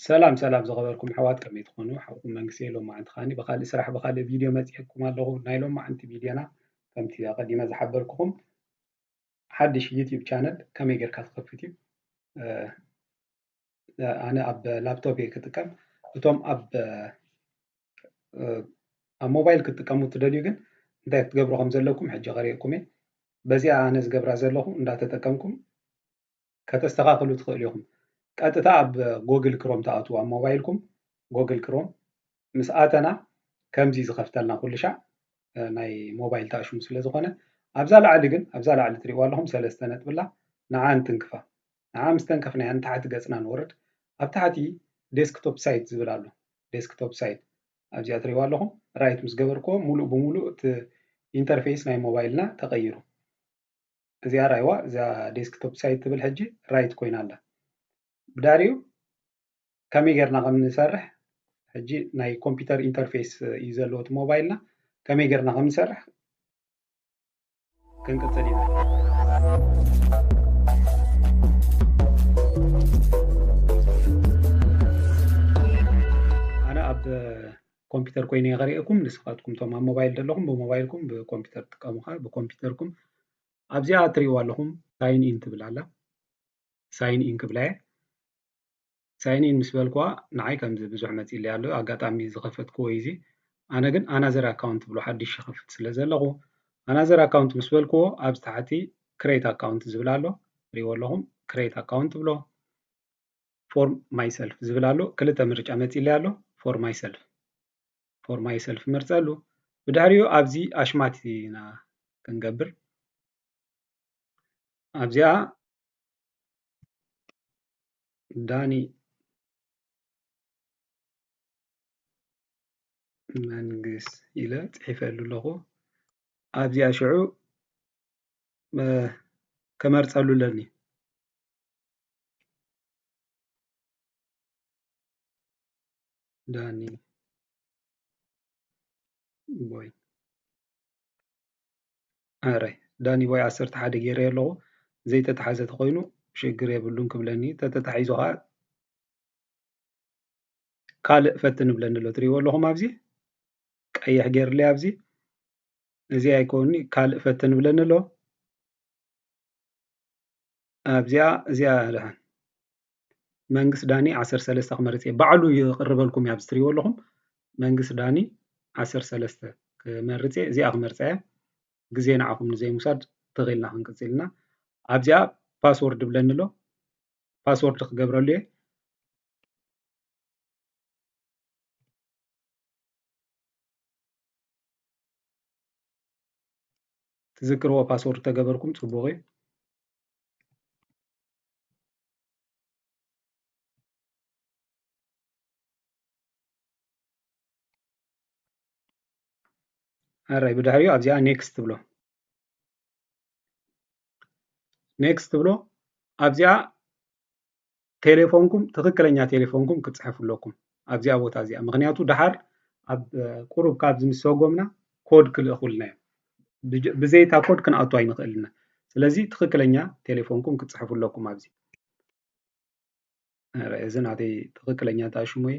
ሰላም ሰላም ዝኸበርኩም ኣሕዋት፣ ከመይ ትኾኑ? ሓውኩም መንግስቲ ሎማዓንቲ ከዓኒ ብኻልእ ስራሕ ብኻልእ ቪድዮ መፂኤኩም ኣለኹ። ናይ ሎማዓንቲ ቪድዮና ከምቲ ኣቐዲመ ዝሓበርኩኹም ሓድሽ ዩቲዩብ ቻነል ከመይ ጌርካ ትኸፍት እዩ። ኣነ ኣብ ላፕቶፕ እየ ክጥቀም። እቶም ኣብ ኣብ ሞባይል ክትጥቀሙ ትደልዩ ግን እንታይ ክትገብሩ ከም ዘለኩም ሕጂ ከርእየኩም እየ። በዚኣ ኣነ ዝገብራ ዘለኹ እንዳተጠቀምኩም ከተስተኻኽሉ ትኽእሉ ኢኹም። ቀጥታ ኣብ ጎግል ክሮም ትኣትዉ፣ ኣብ ሞባይልኩም ጎግል ክሮም ምስ ኣተና ከምዚ ዝኸፍተልና ኩሉ ሻዕ ናይ ሞባይል ተኣሽሙ ስለ ዝኾነ፣ ኣብዛ ላዕሊ ግን ኣብዛ ላዕሊ ትሪእዋ ኣለኹም ሰለስተ ነጥብላ፣ ንዓ እንትንክፋ። ንዓ ምስ ተንከፍናያ ንታሕቲ ገጽና ንወርድ። ኣብ ታሕቲ ዴስክቶፕ ሳይት ዝብል ኣሎ። ዴስክቶፕ ሳይት ኣብዚኣ ትሪእዋ ኣለኹም። ራይት ምስ ገበርክዎ ሙሉእ ብሙሉእ እቲ ኢንተርፌስ ናይ ሞባይልና ተቐይሩ። እዚኣ ራይዋ እዛ ዴስክቶፕ ሳይት ትብል ሕጂ ራይት ኮይና ኣላ። ብዳሪኡ ከመይ ጌርና ከም ንሰርሕ ሕጂ ናይ ኮምፒውተር ኢንተርፌስ እዩ ዘለዎ እቲ ሞባይልና። ከመይ ጌርና ከም ንሰርሕ ክንቅጽል ኢና። ኣነ ኣብ ኮምፒውተር ኮይነ እየ ከርእየኩም። ንስኻትኩም እቶም ኣብ ሞባይል ዘለኹም ብሞባይልኩም፣ ብኮምፒውተር ትጥቀሙ ከኣ ብኮምፒውተርኩም። ኣብዚኣ እትርእይዋ ኣለኹም ሳይን ኢን ትብል ኣላ። ሳይን ኢን ክብላ እየ። ሳይን ኢን ምስ በልኩዋ ንዓይ ከምዚ ብዙሕ መፂእለይ ኣሎ። ኣጋጣሚ ዝኸፈትኩዎ እዩ እዚ። ኣነ ግን ኣናዘር ኣካውንት ብሎ ሓድሽ ይኸፍት ስለ ዘለኹ ኣናዘር ኣካውንት ምስ በልኩዎ ኣብዚ ታሕቲ ክሬት ኣካውንት ዝብል ኣሎ። ትሪእዎ ኣለኹም ክሬት ኣካውንት ብሎ። ፎር ማይሰልፍ ዝብል ኣሎ። ክልተ ምርጫ መፂእለይ ኣሎ። ፎር ማይሰልፍ ፎር ማይሰልፍ መርፀሉ። ብድሕሪኡ ኣብዚ ኣሽማት ኢና ክንገብር። ኣብዚኣ ዳኒ መንግስ ኢለ ጽሒፈሉ ኣለኹ። ኣብዚኣ ሽዑ ከመርጸሉ ኣለኒ። ዳኒ ቦይ። ኣረ ዳኒ ቦይ ዓሰርተ ሓደ ገይረዮ ኣለኹ። ዘይተታሓዘ ተኾይኑ ሽግር የብሉን ክብለኒ፣ ተተታሒዙ ኸዓ ካልእ ፈትን ይብለኒ ኣሎ። ትሪእዎ ኣለኹም ኣብዚ ቀይሕ ገይርለይ ኣብዚ። እዚ ኣይኮንኒ፣ ካልእ ፈትን ይብለኒ ኣሎ። ኣብዚኣ እዚኣ ደሓን መንግስት ዳኒ ዓሰርተ ሰለስተ ክመርጽ እየ። ባዕሉ ይቕርበልኩም እያ ኣብዚ ትሪእዎ ኣለኹም። መንግስት ዳኒ ዓሰርተ ሰለስተ ክመርጽ እየ። እዚኣ ክመርጻ እየ። ግዜ ንዓኹም ንዘይምውሳድ ተኺልና ክንቅጽል ኢና። ኣብዚኣ ፓስወርድ ይብለኒ ኣሎ። ፓስወርድ ክገብረሉ እየ። ትዝክርዎ ፓስወርድ ተገበርኩም ጽቡቕ እዩ። ኣራይ ብድሕሪኡ ኣብዚኣ ኔክስት ትብሎ። ኔክስት ትብሎ ኣብዚኣ ቴሌፎንኩም ትኽክለኛ ቴሌፎንኩም ክትፅሕፉ ኣለኩም ኣብዚኣ ቦታ እዚኣ። ምኽንያቱ ደሓር ኣብ ቁሩብ ካብዚ ምስ ሰጎምና ኮድ ክልእኹልና እዮም። ብዘይታ ኮድ ክንኣቱ ኣይንኽእልና። ስለዚ ትኽክለኛ ቴሌፎንኩም ክትፅሕፉ ኣለኩም ኣብዚ። እዚ ናተይ ትኽክለኛ ተኣሽሙ እዩ።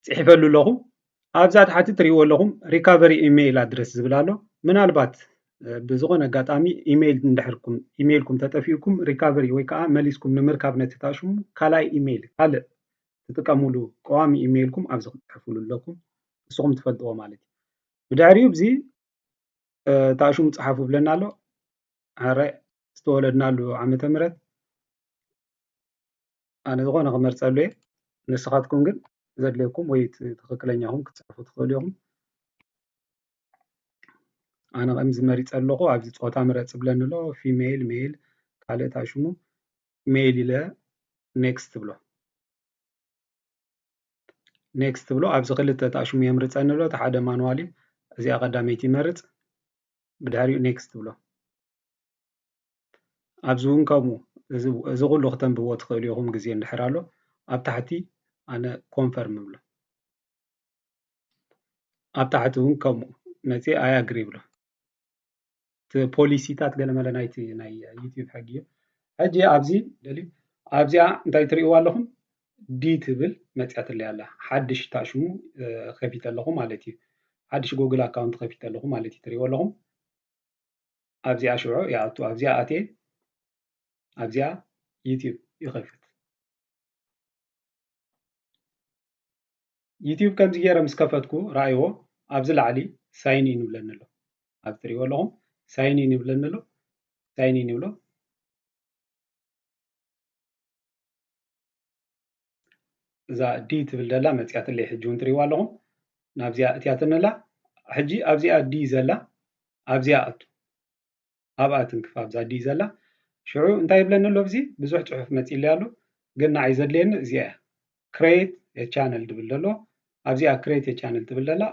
ፅሒፈሉ ኣለኹ። ኣብዛ ታሕቲ ትሪእዎ ኣለኹም ሪካቨሪ ኢሜይል ኣድረስ ዝብል ኣሎ። ምናልባት ብዝኾነ ኣጋጣሚ ኢሜይል እንድሕርኩም ኢሜይልኩም ተጠፊኡኩም ሪካቨሪ ወይ ከዓ መሊስኩም ንምርካብ ነቲ ተኣሽሙ ካልኣይ ኢሜይል ካልእ ትጥቀሙሉ ቀዋሚ ኢሜይልኩም ኣብዚ ክትፅሕፉሉ ኣለኩም። ንስኹም ትፈልጥዎ ማለት እዩ። ብድሕሪኡ እዚ ተኣሽሙ ፀሓፉ ብለና ኣሎ። ኣረ ዝተወለድናሉ ዓመተ ምህረት ኣነ ዝኾነ ክመርፀሉ እየ። ንስኻትኩም ግን ዘድልየኩም ወይ ትኽክለኛኹም ክትፅሕፉ ትኽእሉ ኢኹም። ኣነ ከምዚ መሪፀ ኣለኹ። ኣብዚ ፆታ ምረፅ ብለኒ ኣሎ። ፊሜይል፣ ሜይል፣ ካልእ እታ ሽሙ ሜይል ኢለ ኔክስት ትብሎ። ኔክስት ትብሎ። ኣብዚ ክልተ እታ ሽሙ የምርፀኒ ኣሎ። እቲ ሓደ ማኑዋል እዩ። እዚኣ ቀዳመይቲ ይመርፅ። ብድሕሪኡ ኔክስት ትብሎ። ኣብዚ እውን ከምኡ እዚ ኩሉ ክተንብብዎ ትኽእሉ ኢኹም ግዜ እንድሕር ኣሎ። ኣብ ታሕቲ ኣነ ኮንፈርም እብሎ። ኣብ ታሕቲ እውን ከምኡ መፅየ ኣይ ኣግሪ ይብሎ። እቲ ፖሊሲታት ገለመለ ናይቲ ናይ ዩቲዩብ ሕጊ እዩ። ሕጂ ኣብዚ ደልዩ ኣብዚኣ እንታይ ትርእይዋ ኣለኹም? ዲ ትብል መፅያትለይ ኣላ። ሓድሽ ታሽሙ ከፊተ ኣለኹ ማለት እዩ። ሓድሽ ጉግል ኣካውንት ከፊተ ኣለኹ ማለት እዩ። ትሪእዎ ኣለኹም ኣብዚኣ ሽዑ ይኣቱ። ኣብዚኣ ኣትየ ኣብዚኣ ዩቲዩብ ይኸፍት። ዩቲዩብ ከምዚ ገይረ ምስ ከፈትኩ ረኣይዎ ኣብዚ ላዕሊ ሳይን ኢን ይብለኒ ኣሎ። ኣብ ትሪእዎ ኣለኹም ሳይን ኢን ይብለኒ ኣሎ። ሳይን ኢን ይብሎ። እዛ ዲ ትብል ደላ መፅያትለይ ሕጂ እውን ትሪእዋ ኣለኹም። ናብዚኣ እትያትንላ ሕጂ ኣብዚኣ ዲ ዘላ ኣብዚኣ ኣቱ ኣብኣ ትንክፍ ኣብዛ ዲ ዘላ ሽዑ እንታይ ይብለኒ ኣሎ? እዚ ብዙሕ ፅሑፍ መፂለይ ኣሎ ግን ንዓይ ዘድልየኒ እዚኣ እያ። ክሬት የቻነል ድብል ደሎ ኣብዚኣ ክሬት የቻነል ትብል ደላ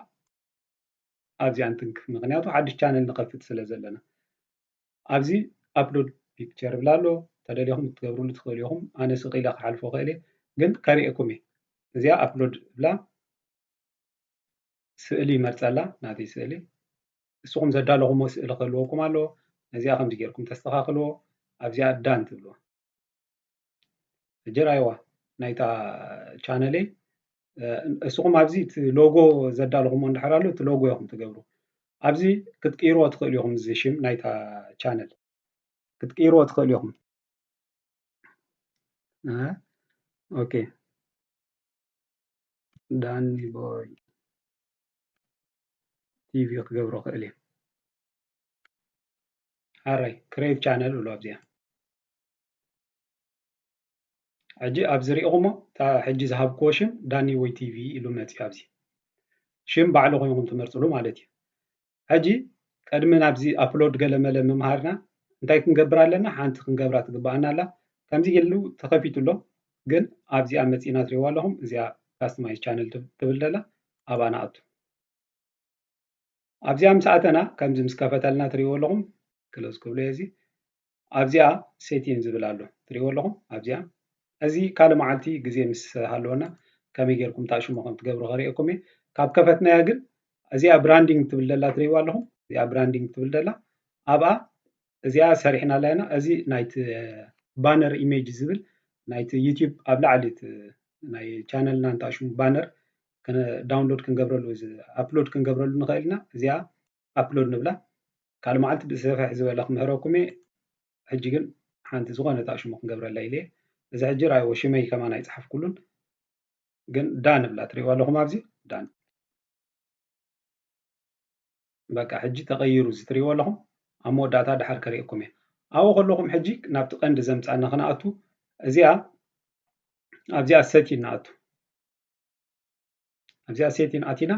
ኣብዚኣ እንትንክፍ ምክንያቱ ሓድሽ ቻነል ንኸፍት ስለ ዘለና ኣብዚ ኣፕሎድ ፒክቸር ይብል ኣሎ። ተደሊኹም ክትገብርሉ ትኽእሉ ኢኹም። ኣነ ስቕ ኢለ ክሓልፎ ክእል እየ ግን ከርእየኩም እየ። እዚኣ ኣፕሎድ ብላ ስእሊ ይመርፀላ ናተይ ስእሊ። ንስኹም ዘዳለኹሞ ስእሊ ክህልወኩም ኣለዎ። ነዚኣ ከምዚ ጌርኩም ተስተኻኽልዎ። ኣብዚኣ ዳን ትብልዋ። ሕጂ ራይዋ ናይታ ቻነለይ እስኹም ኣብዚ እቲ ሎጎ ዘዳለኹሞ እንድሕር ኣሎ እቲ ሎጎ ኢኹም ትገብሩ። ኣብዚ ክትቅይርዎ ትኽእሉ ኢኹም እዚ ሽም ናይታ ቻነል ክትቅይርዎ ትኽእሉ ኢኹም። ኦኬ ዳኒ ቦይ ቲቪ ክገብሮ ክእል እየ። ሓራይ ክሬት ቻነል ብሎ ኣብዚኣ ሕጂ ኣብዚ ሪእኹሞ እታ ሕጂ ዝሃብክዎ ሽም ዳኒ ወይ ቲቪ ኢሉ መፅዩ ኣብዚ ሽም ባዕሉ ኮይንኩም ትመርፅሉ ማለት እዩ። ሕጂ ቅድሚ ናብዚ ኣፕሎድ ገለመለ ምምሃርና እንታይ ክንገብር ኣለና? ሓንቲ ክንገብራ ትግባኣና ኣላ። ከምዚ ኢሉ ተኸፊቱ ኣሎ ግን ኣብዚኣ መፂና ትሪእዋ ኣለኹም። እዚኣ ካስተማይዝ ቻነል ትብል ደላ ኣብኣ ንኣቱ። ኣብዚኣ ምስ ኣተና ከምዚ ምስ ከፈተልና ትሪእዎ ኣለኹም። ክሎዝ ክብሎ እዚ ኣብዚኣ ሴቲን ዝብል ኣሎ ትሪእዎ ኣለኹም። ኣብዚኣ እዚ ካልእ መዓልቲ ግዜ ምስ ሃለወና ከመይ ጌርኩም ታሽሙ ከም ትገብሩ ከርእየኩም እየ። ካብ ከፈትናያ ግን እዚኣ ብራንዲንግ ትብል ደላ ትሪእዋ ኣለኹም። እዚኣ ብራንዲንግ ትብል ደላ ኣብኣ እዚኣ ሰሪሕናላ ኢና። እዚ ናይቲ ባነር ኢሜጅ ዝብል ናይቲ ዩቲዩብ ኣብ ላዕሊ ናይ ቻነልና እንታሽሙ ባነር ዳውንሎድ ክንገብረሉ ኣፕሎድ ክንገብረሉ ንኽእል ኢና። እዚኣ ኣፕሎድ ንብላ ካልእ መዓልቲ ብሰፍሕ ዝበለ ክምህረኩም እየ። ሕጂ ግን ሓንቲ ዝኾነ ታሽሙ ክንገብረላ ኢለ እየ። እዚ ሕጂ ራይዎ ሽመይ ከማን ኣይፀሓፍኩሉን ግን ዳን ንብላ ትሪእዋ ኣለኹም ኣብዚ ዳን በቃ ሕጂ ተቐይሩ እዚ ትሪእዎ ኣለኹም ኣብ መወዳእታ ድሓር ከርእየኩም እየ ኣብኡ ከለኹም ሕጂ ናብቲ ቀንዲ ዘምፃና ክንኣቱ እዚኣ ኣብዚኣ ሰቲን ንኣቱ ኣብዚኣ ሴቲን ኣቲና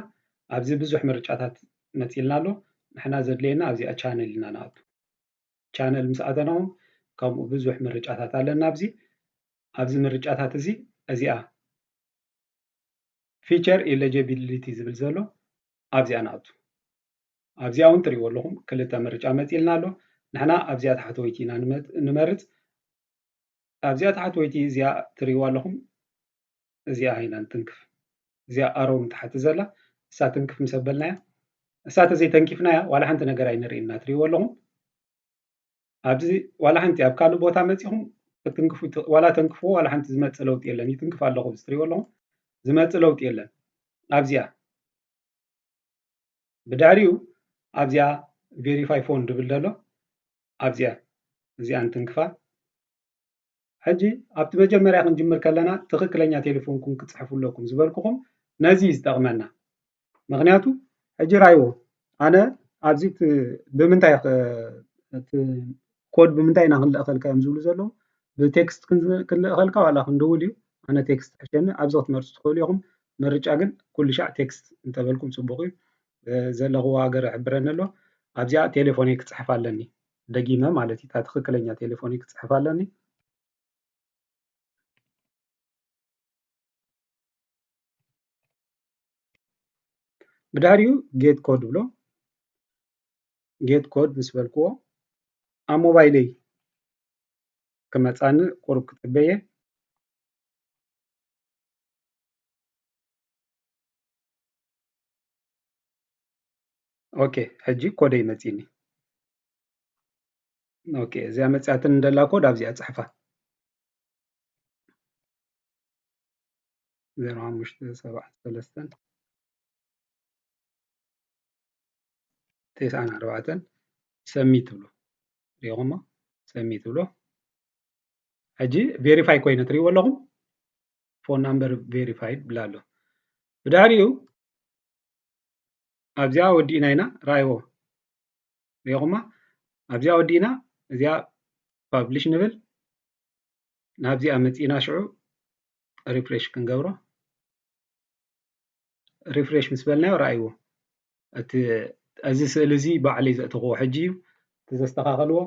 ኣብዚ ብዙሕ ምርጫታት መፂልና ኣሎ ንሕና ዘድልየና ኣብዚኣ ቻነል ኢና ንኣቱ ቻነል ምስ ኣተናኹም ከምኡ ብዙሕ ምርጫታት ኣለና ኣብዚ ኣብዚ ምርጫታት እዚ እዚኣ ፊቸር ኢለጀቢሊቲ ዝብል ዘሎ ኣብዚኣ ንኣቱ ኣብዚኣ እውን ትሪእዎ ኣለኹም ክልተ ምርጫ መፂልና ኣሎ ንሕና ኣብዚኣ ታሕተወይቲ ኢና ንመርፅ ኣብዚኣ ታሕተወይቲ እዚኣ ትሪእዋ ኣለኹም እዚኣ ኢና ንትንክፍ እዚኣ ኣሮው ንታሕቲ ዘላ እሳ ትንክፍ ምስ ኣበልናያ እሳ ተዘይተንኪፍናያ ዋላ ሓንቲ ነገር ኣይንርኢ ኢና ትሪእዎ ኣለኹም ኣብዚ ዋላ ሓንቲ ኣብ ካልእ ቦታ መፂኹም ክትንክፉ ዋላ ተንክፍዎ ዋላ ሓንቲ ዝመፅእ ለውጢ የለን ይትንክፍ ኣለኹ እዚ ትሪእዎ ኣለኹም ዝመፅእ ለውጢ የለን ኣብዚኣ ብድሕሪኡ ኣብዚኣ ቬሪፋይ ፎን ድብል ዘሎ ኣብዚኣ እዚኣ እንትንክፋ ሕጂ ኣብቲ መጀመርያ ክንጅምር ከለና ትኽክለኛ ቴሌፎንኩም ክትፅሕፉ ኣለኩም ዝበልኩኹም ነዚ ዝጠቕመና ምክንያቱ ሕጂ ራይዎ ኣነ ኣብዚ ብምንታይ ኮድ ብምንታይ ኢና ክንልእኸልካ እዮም ዝብሉ ዘለዉ ብቴክስት ክንልእኸልካ ዋላ ክንድውል እዩ ኣነ ቴክስት ሕሸኒ ኣብዚ ክትመርፁ ትኽእሉ ኢኹም ምርጫ ግን ኩሉ ሻዕ ቴክስት እንተበልኩም ፅቡቕ እዩ ዘለኽዎ ሃገር ይሕብረኒ ኣሎ ኣብዚኣ ቴሌፎነይ ክፅሕፍ ኣለኒ ደጊመ ማለት እዩ እታ ትኽክለኛ ቴሌፎነይ ክፅሕፍ ኣለኒ ብድሕሪኡ ጌት ኮድ ብሎ ጌት ኮድ ምስ በልክዎ ኣብ ሞባይለይ ክመፃኒ ቁሩብ ክፅበየ ኦኬ ሕጂ ኮደይ መፂኒ ኦኬ እዚኣ መፅያትን እንደላ ኮድ ኣብዚኣ ፅሕፋ ዜሮ ሓሙሽተ ሰብዓ ሰለስተን ተስዓን ኣርባዕተን ሰሚት ትብሎ ሪኢኹሞ ሰሚት ትብሎ። ሕጂ ቬሪፋይ ኮይነ ትሪእዎ ኣለኹም። ፎን ናምበር ቬሪፋይድ ብላ ኣሎ። ብድሕሪኡ ኣብዚኣ ወዲእና ኢና ራይዎ ሪኢኹማ። ኣብዚኣ ወዲእና እዚኣ ፓብሊሽ ንብል። ናብዚኣ መፂእና ሽዑ ሪፍሬሽ ክንገብሮ። ሪፍሬሽ ምስ በልናዮ ራእይዎ። እቲ እዚ ስእሊ እዚ ባዕለይ ዘእተኽዎ ሕጂ እዩ። እቲ ዘስተኻኸልዎ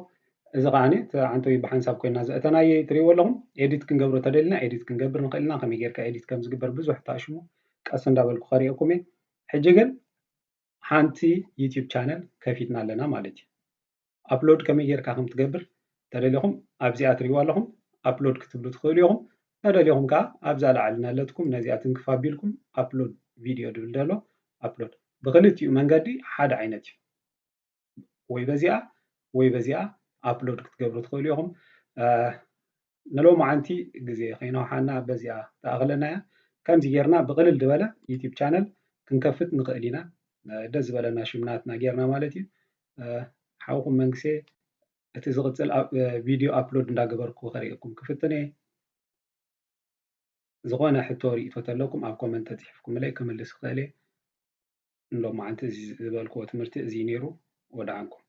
እዚ ከዓ እቲ ዓንተዊ ብሓንሳብ ኮይና ዘእተናየ ትሪእዎ ኣለኹም። ኤዲት ክንገብሮ ተደልና ኤዲት ክንገብር ንኽእል ኢና። ከመይ ጌርካ ኤዲት ከም ዝግበር ብዙሕ ተኣሽሙ ቀስ እንዳበልኩ ከሪእኩም እየ። ሕጂ ግን ሓንቲ ዩቲዩብ ቻነል ከፊትና ኣለና ማለት እዩ። ኣፕሎድ ከመይ ጌርካ ከም ትገብር ተደሊኹም ኣብዚኣ ትሪእዋ ኣለኹም። ኣፕሎድ ክትብሉ ትኽእሉ ኢኹም። ተደሊኹም ከዓ ኣብዛ ላዕሊ ናለትኩም ነዚኣ ትንክፍ ኣቢልኩም ኣፕሎድ ቪድዮ ድብል ዘሎ ኣፕሎድ። ብክልቲኡ መንገዲ ሓደ ዓይነት እዩ። ወይ በዚኣ ወይ በዚኣ ኣፕሎድ ክትገብሩ ትኽእሉ ኢኹም። ንሎማዓንቲ ግዜ ከይነውሓና በዚኣ ተኣኽለና እያ። ከምዚ ጌርና ብቕልል ዝበለ ዩቲዩብ ቻነል ክንከፍት ንኽእል ኢና። ደስ ዝበለና ሽም ናትና ጌርና ማለት እዩ። ሓውኹም መንግስቴ እቲ ዝቕጽል ቪድዮ ኣፕሎድ እንዳገበርኩ ከርእየኩም ክፍትን እየ። ዝኾነ ሕቶ ርእቶ ተለኩም ኣብ ኮመንት ተጽሒፍኩምለይ ክምልስ ይኽእል እየ። ንሎማዓንቲ እዚ ዝበልክዎ ትምህርቲ እዚ ነይሩ። ወድዓንኩም።